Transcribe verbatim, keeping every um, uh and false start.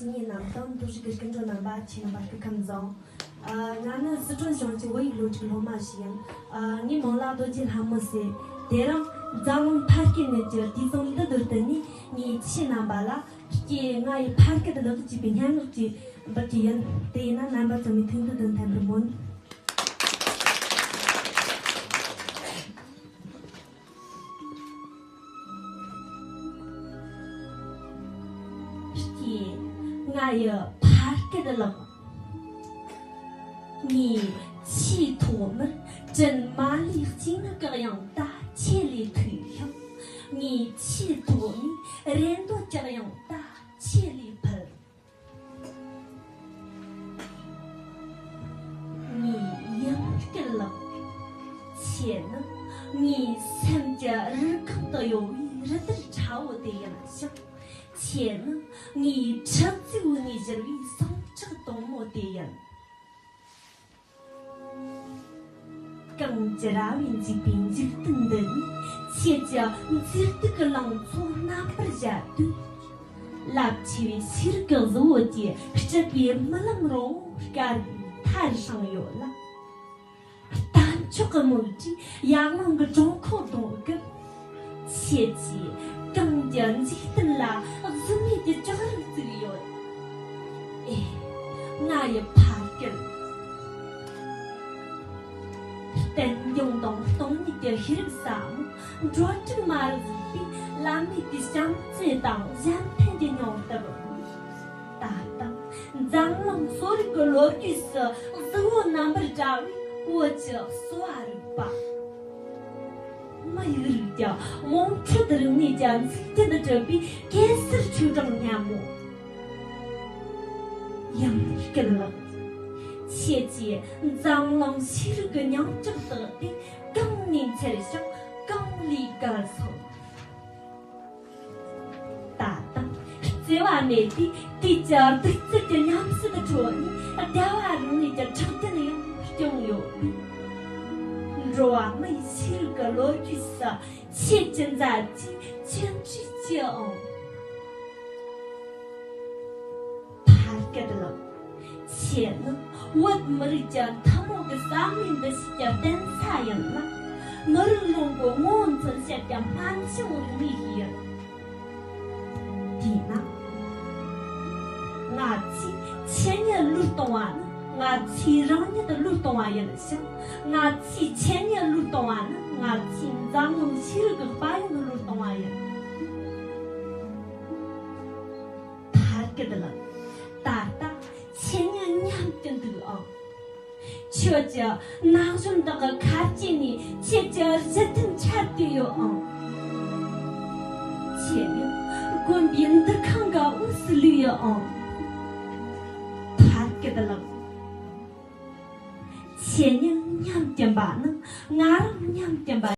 ངའི་རྣམ་ཐར་འདུག་རིགས་ཀྱི་སྐུ་མགྲོན་རྣམ་པ། ཁྱེད་རྣམ་པ་སྐུ་ཁམས་བཟང་། ཨ། ང་ནི་སི་ཁྲོན་གཞུང་གི་བོད་ཡིག་སློབ་ཕྲུག་སློབ་མ་ཞིག་ཡིན། ཨ། ངའི་མིང་ལ་རྡོ་རྗེ་ལྷ་མོ་ཟེར། དེ་རིང་འཛམ་གླིང་ཕ་སྐད་ནས་ཀྱི་དུས་བཟང་འདི་དུས་སྟོན་ནས། ངས་ཁྱེད་རྣམ་པ་ལ་སྐད། ང་ཡི་ཕ་སྐད་ལག་ཅེས་པའི་སྙན་ངག་ཅིག་འབུལ་གྱི་ཡིན། དེ་ཡིན་ན་རྣམ་པ་ཚང་མས་ཐུགས་འདུན་དང་ལྡན་པར་སྨོན། སྐད། ང་ཡི་ཕ་སྐད་ལག། ངས་ཆེས་ཐོག་མར་དྲིན་མ་ལུས་གཅིག་ནི་བཀག་ཡང་ད་ཁྱེད་ལས་ཐོས་ཤིང་། ངས་ཆེས་ཐོག་ནས་རེ་འདོད་བཅག་ཡང་ད་ཁྱེད་ལས་ཕུལ། ངའི་ཡང་སྐྱིད་ལགས། ཁྱེད་ནི་ངའི་སེམས་ཀྱི་རི་སྒང་དུ་གཡོ་བའི་རི་དྭགས་ཁྲ་བོ་དེ་ཡིན་ཞིང་། ཁྱེད་ནི་ངའི་ཁྲི་གཙུག་ནས་བཞུར་བའི་ཟངས་ཁྲག་དྭངས་མོ་དེ་ཡིན། གངས་ཀྱི་ར་བས་མཛེས་པའི་འཇིག་རྟེན་འདི་ནས། ཁྱེད་ཀྱི་མཛེས་སྡུག་གི་ལང་ཚོ་རྣམ་པར་བཞད་དུས། རླབས་ཆེ་བའི་ཤེས་རིག་གི་གཟི་འོད་ཀྱིས་སྤྲུལ་པའི་རྨི་ལམ་རིང་བོ་དཀར་བའི་མཐར་ཕྱིན་ཡོད་ལ། རྟ་མཆོག་གི་མིག་འཕྲུལ་ཡར་ཀླུང་གི་སྦྲང་ཁོག་གདོང་གི། ཁྱེད་ཀྱིས་གངས་ཀྱི་འཇིག་རྟེན་ལ་གཟི་མེད་ཀྱི་ལྕགས་རི་བཙུགས་ཡོད། ཨེ། ང་ཡི་ཕ་སྐད། བསྟན་སྐྱོང་དང་སྟོང་ཉིད་ཀྱི་ཤེས་རབ་ཟབ་མོ་འགྲོ་དྲུག་མ་རུ་བཟུང་བའི་བླ་མེད་ཀྱི་བྱམས་བརྩེ་དང་གཞན་ཕན་གྱི་སྙིང་སྟོབས། ད་ལྟ་འཛམ་གླིང་གསོ་རིག་གི་ལོ་རྒྱུས་སུ་གཟི་འོད་རྣམ་པར་བཀྲ་བའི་བོད་ཀྱི་གསོ་བ་རིག་པ། མི་ཡི་རིགས་ཀྱི་དམངས་ཁྲོད་རིག་གནས་ཀྱི་འཛུགས་སྐྲུན་དུ་གྲུབ་པའི་གེ་སར་ཆོས་སྒྲོན་སྙན་མོ། ཡང་སྐྱིད་ལགས། ཁྱེད་ཀྱིས་འཛམ་གླིང་ཤེས་རིག་གི་སྙིང་སྟོབས་དག་དེ་གང་ནས་འཚེར་ཞིང་གང་ལས་བརྒལ་སོང་། ད་ལྟ་བརྩེ་བ་མེད་པའི་དུས་ཀྱི་གདུག་རྩུབ་ཀྱི་ཉམས་སྲིད་ཁྲོད་ནས་བདེ་བ་རང་ལུས་ཀྱི་ཁྲག་རྒྱུན་ཡང་སྐྱོང་ཡོད་པས། འགྲོ་བ་མིའི་ཤེས་རིག་གི་ལོ་རྒྱུས་སུ་ཁྱེད་ཀྱི་མཛད་རྗེས་ཅི་འདྲ་ཆེ་ཨང་། ཕ་སྐད་ལགས། ཁྱེད་ནི་བོད་མི་རིགས་ཀྱི་ཐུན་མོང་གི་བསམ་ཡས་འདུ་ཤེས་ཀྱི་རྟེན་ས་ཡིན་ལ། མི་རིགས་ལུང་གི་ངོ་བོ་མཚོན་བྱེད་ཀྱི་སྨན་ཆུང་རིག་གནས་ཤིག་ཡིན། དེས་ན། ང་ཚོས་ཁྱེད་ཉིད་བློས་གཏོང་བ་ནི་ང་ཚོའི་རང་ཉིད་བློས་གཏོང་བ་ཡིན་ཞིང་། ང་ཚོས་ཁྱེད་ཉིད་བློས་གཏོང་བ་ནི་ང་ཚོའི་འཛམ་གླིང་ཤེས་རིག་གི་དཔལ་ཡོན་བློས་གཏོང་བ་ཡིན། ཕ་སྐད་ལགས། ད་ལྟ་ཁྱེད་ཉིད་མཉམ་དུ་འདུག་ཨང་། ཁྱོད་ཀྱི་ན་གཞོན་དག་གི་ཁ་ལྕེ་ནས་ཁྱེད་ཀྱི་གཞི་རྟེན་འཆར་གྱི་ཡོད་ཨང་། ཁྱེད་ཉིད་དགོན་པའི་འདུ་ཁང་གི་དབུས་སུ་ལུས་ཡོད་ཨང་། ཕ་སྐད་ལགས། ཁྱེད་ཉིད་མཉམ་གྱིན་པ་ནི་ང་རང་མཉམ་གྱིན་པ།